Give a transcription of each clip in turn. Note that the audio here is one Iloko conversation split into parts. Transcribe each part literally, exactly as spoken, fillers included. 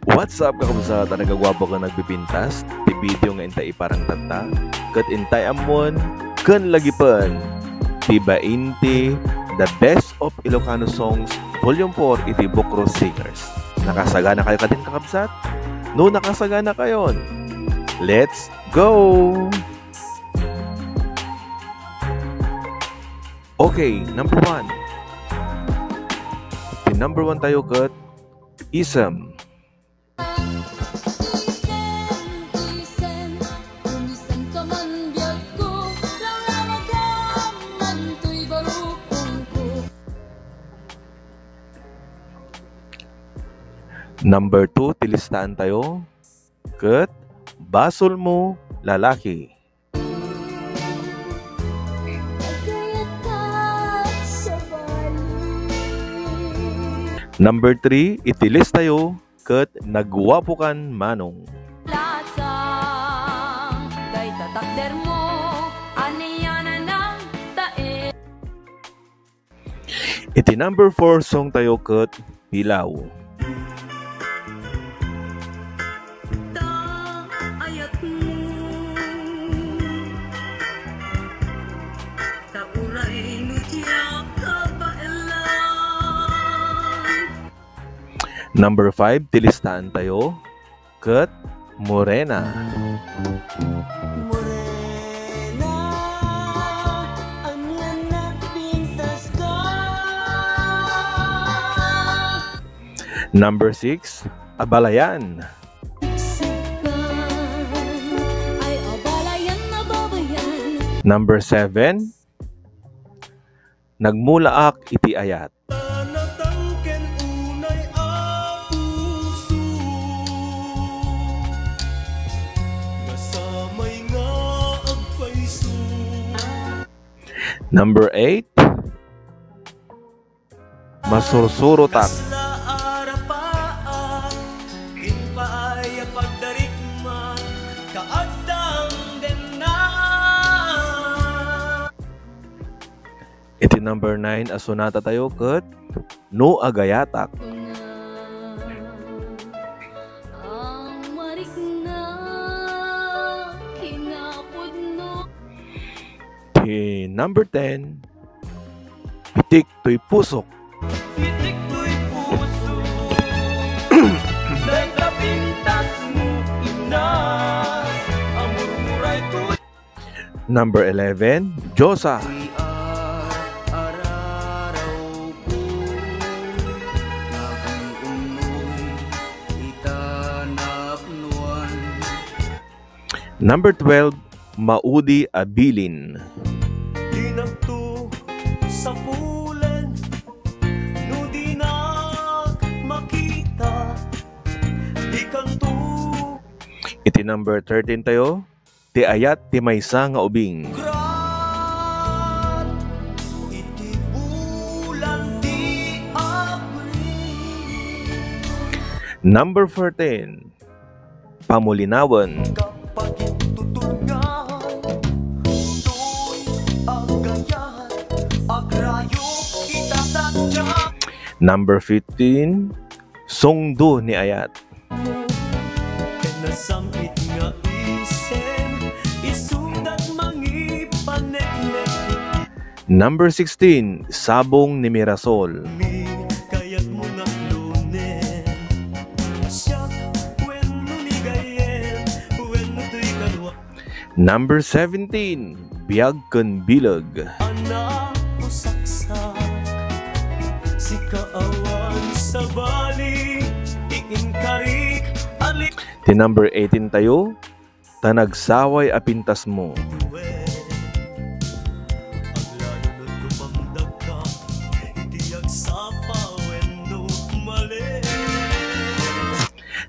What's up, kakabsat a nagaguapo ken nagpipintas? Ti video nga inta iparang tatta, ket intay ammon ken lagipen ti bainte The Best of Ilocano Songs Volume four iti Bokros Singers. Nakasagana kayo kadin, kakabsat? No nakasagana kayon, let's go! Okay, number one. Ti number one tayo ket Isem. Isem, isem, kumisem ka man biagko, lawlawag ka man toy barukongko. Number two, ti listaan tayo, ket Basolmo, Lalaki. Number three, iti listayo, ket Naguapokan Manong. Lasang, dayta takdermo, anian a nagtaeng. Iti number four song tayo ket Pilaw. Ta ayatmo. Ta uray no diak kabaelan. Number five, ti listaan tayo. Ket Morena. Morena, ania nga nagpintas ka? Number six, Abalayan. Ay, abalayan, ababayan. Number seven, Nagmulaak iti Ayat. Natangken unay a puso, nasamay nga agpayso. Number eight, Masursurotak. Kasla a rapaak, kin paay a pagdarikma, kaagtang denna. Iti number nine a sonata tayo ket No Agayatak. Ang marikna, kinapudno. Ti number ten, Pitik toy Pusok. Pitik toy Pusok. Dayta pintasmo, inas, a murmuray toy. Number eleven, Diyosa. Number twelve, Maudi a Bilin. Dinakto sa pulen, no dinak makita, dikanto. Iti number thirteen tayo, Ti Ayat ti Maysa nga Ubing. Gran iti bulan ti Abril. Number fourteen, Pamulinawen. Kapagintutudngan, toy agayat, agrayok ita sadia. Number fifteen, Sungdo ni Ayat. Nasam-it nga isem, isudat mangipaneknek. Number sixteen, Sabong ni Mirasol. Mi, kayatmo nga lunen. Siak, wenno ni gayyem, wenno toy kadua. Number seventeen, Biag ken Bileg. Ana, usaksak, sika awan sabali, iinkarik, alik. Ti number eighteen tayo, Ta nagsaway a pintasmo.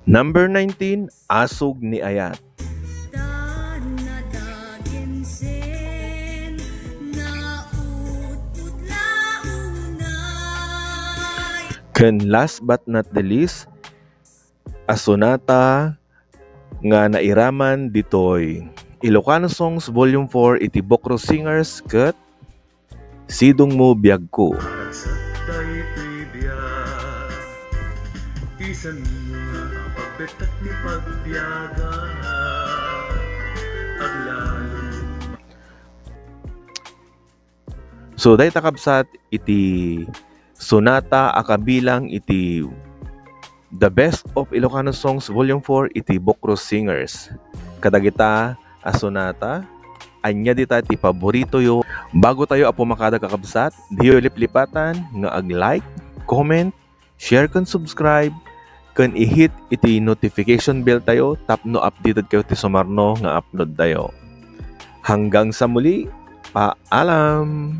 Number nineteen, Asog ni Ayat. Ken last but not the least, a sonata nga nairaman ditoy Ilocano Songs Volume four iti Bokros Singers ket Sidongmo Biagko. San nga pagbetak ti pagbiaga, aglalon. So, dayta kabsat iti sonata a kabilang iti The Best of Ilocano Songs Volume four iti Bokros Singers. Kadagita a sonata, ania dita ti paboritoyo? Bago tayo a pumakada, kakabsat, diyo liplipatan nga ag-like, comment, share ken subscribe, ken i-hit iti notification bell tayo tapno updated kayo ti sumarno nga upload tayo. Hanggang sa muli, paalam!